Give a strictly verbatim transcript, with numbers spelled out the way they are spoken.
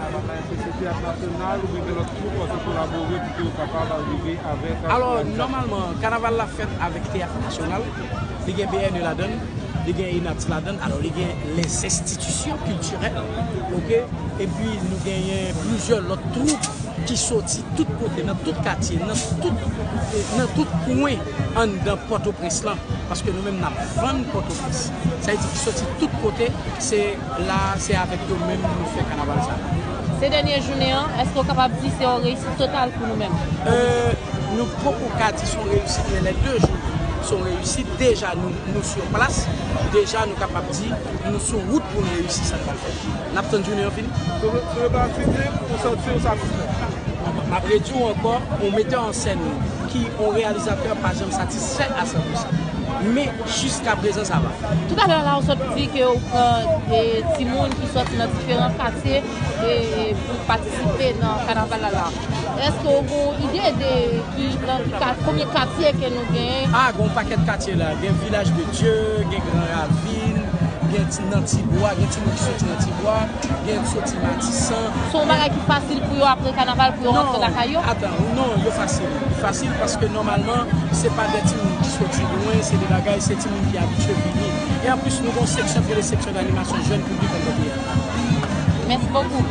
Avèk la S S C Teyat Nasyonal, oubyen gen lòt twoup w ap kolabore pou ke w kapab rive avèk Alò, nòmalman, kanaval la fèt avèk Teyat Nasyonal. Li gen B N E ladan l, li gen ENATS ladan l, alò li gen les institutions culturelles, oke? Epi nou genyen plizyè lòt twoup ki soti tout kote, nan tout katye, nan tout, nan tout kwen anndan Pòtoprens lan. Paske nou menm n ap vann Pòtoprens. Sa vle di ki soti tout kote, se la, se avèk yo menm nou fè kanaval sa. Se dènye jounen an, èske w kapab di se yon reyisit total pou nou menm? Euh, nou poko ka di se yon reyisit, men lè de jou se yon reyisit. Deja nou, nou sou plas, deja nou kapab di nou sou wout pou n reyisi sa n pral fè. N ap tann jounen an fini. Sou sou le plan aktivite, ou santi w satisfè? M ap redi w ankò, yon metè an sèn ki yon reyalizatè pa janm satisfè a san pou san. Men jiska prezan sa va. Toutalè la ou sot di ke ou pran de timoun ki soti nan diferan katye e pou patisipe nan kanaval la la. Èske ou gen yon ide de ki nan ki ka- konbyen katye ke nou genyen? Ah, gen yon pakèt katye la. Gen Vilaj de Dye, gen Gran Ravin, gen ti nan Tibwa, gen timoun ki soti nan Tibwa, gen soti Matisan. Se yon bagay ki fasil pou yo apre kanaval pou yo rantre lakay yo? Atan, non, yo fasil. Fasil paske nòmalman, se pa de timoun ki soti lwen, se de bagay, se timoun ki abitye vini. E anplis, nou gen yon seksyon ki rele seksyon d'animasyon jèn piblik anndan teyat la. Mèsi bokou.